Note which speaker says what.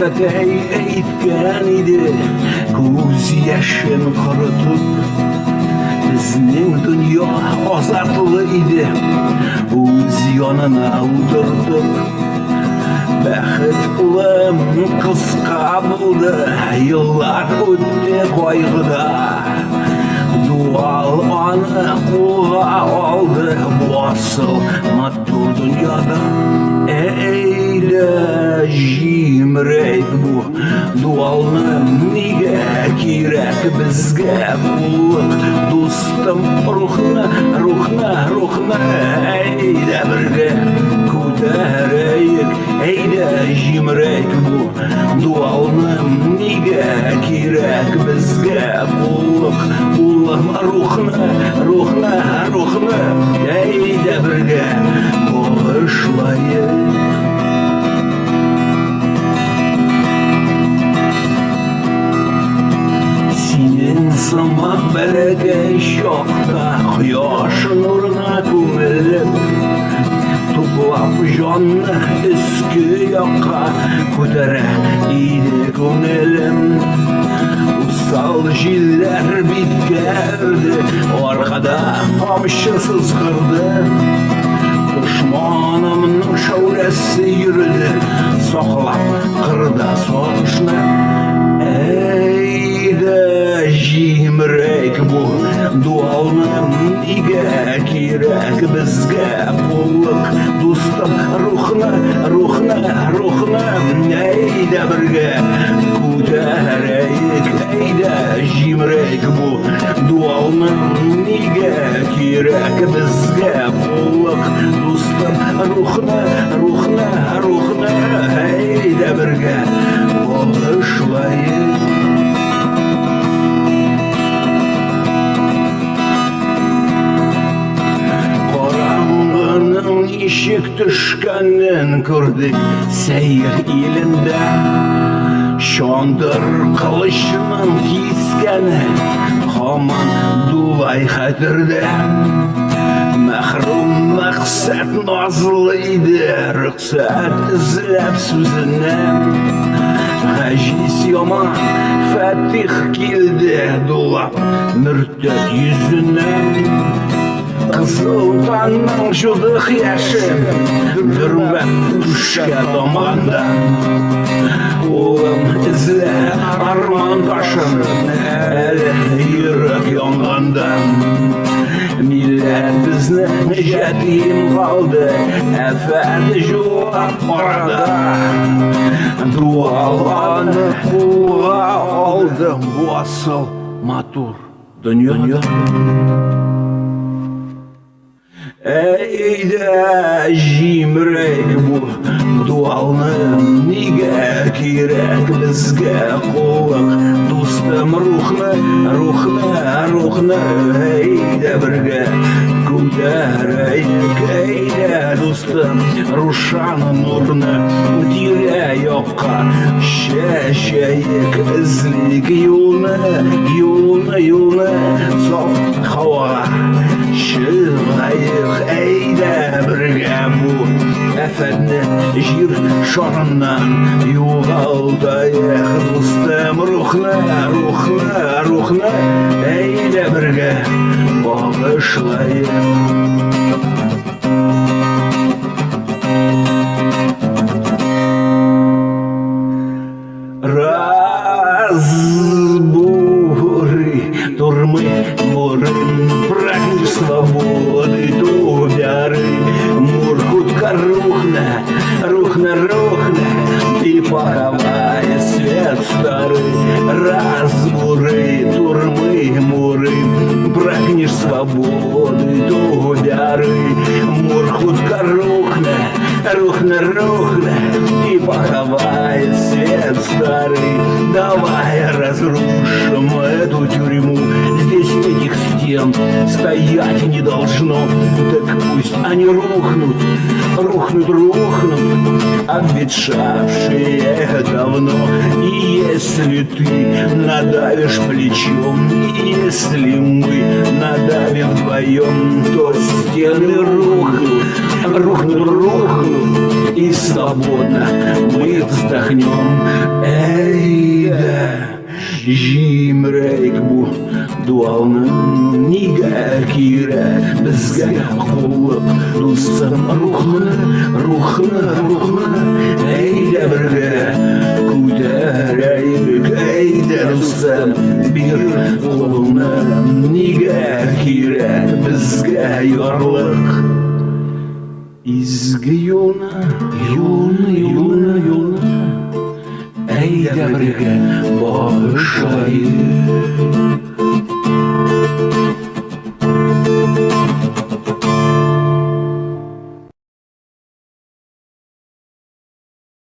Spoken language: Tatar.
Speaker 1: Картәтәй әйткән иде, күз яшен корытып, безнең дөнья азатлы иде, үз янына утыртып. Бәхет улым кыска булды, еллар үтте кайгыда. Дуал аны кулга алды, бу асыл матур дөньяда. Әйдә, җимерәйк бу дуалны, нигә кирәк безгә куллык, дустым, рухны, рухны, рухны, әйдә бергә күтәрәйек, әйдә җимерәйк бу дуалны, нигә кирәк безгә куллык, улым, рухны, рухны, рухны, әйдә бергә багышлаек. Синең сымак бәләкәй чакта кояш нурына күмелеп, туплап җанны өске якка күтәрә иде күңелем. Усал җилләр биткә өрде, аркада камчы сызгырды. Дошманымның шәүләсе йөрде, саклап кырда сагышны. Әйдә, җимерәйк бу дуалны, нигә кирәк безгә куллык, дустым, рухны, рухны, рухны, әйдә бергә күтәрәйек, әйдә җимерәйк бу дуалны, нигә кирәк безгә куллык, дустым, рухны, рухны, рухны, әйдә бергә багышлаек. Караңгының ничек төшкәнен күрдек сәер илендә. Чандыр кылычның кискәне һаман дулай хәтердә. Мәхрүм мәкъсәт назлы иде, рөхсәт эзләп сүзеннән. Гаҗиз яман Фатих килде дулап мөртәт йөзеннән. Кызыл таңның җудык яше Дөрмәп түшкә тамганда. Улым, эзлә арман ташын, Әле йөрәк янганда. Милләт безне җәтим калды, Афәт җулап арада. Дуаланы кулга алды, Бу асыл матур дөнья. Әйдә, җимерәйк бу дуалны, нигә кирәк безгә куллык, дустым, рухны, рухны, рухны, әйдә бергә күтәрәйек, әйдә, дустым, Рушан нурны тирә-якка чәчәек, эзлик юлны, юлны, юлны, саф һавага чыгаек, әйдә бергә бу афәтне җир шарыннан югалтаек, дустым, рухны, рухны, рухны, әйдә бергә багышлаек. Разбуры, турмы, муры, прагнешь свободы, тубяры, Муркутка рухна, рухна, рухна, ты поховай свет старый. Разбуры, турмы, муры, прагнешь свободы, тубяры, Муркутка рухна, рухна, рухна, и поховай свет старый. Давай разрушим эту тюрьму, здесь этих стен стоять не должно. Так пусть они рухнут, рухнут, рухнут, обветшавшие давно. И если ты надавишь плечом, и если мы надавим вдвоем, то стены рухнут, рухнут, рухнут. И свободно мы вздохнем. Әйдә, җимерәйек бу дуалны. Нигә кирәк безгә коллык, дустым? Рухны, рухны, рухны, әйдә бергә күтәрәйек. Әйдә, дустым, бир кулыңны. Нигә кирәк безгә ярлык? Изге юлны, юлны, юлны, юлны, әйдә бергә багышлаек.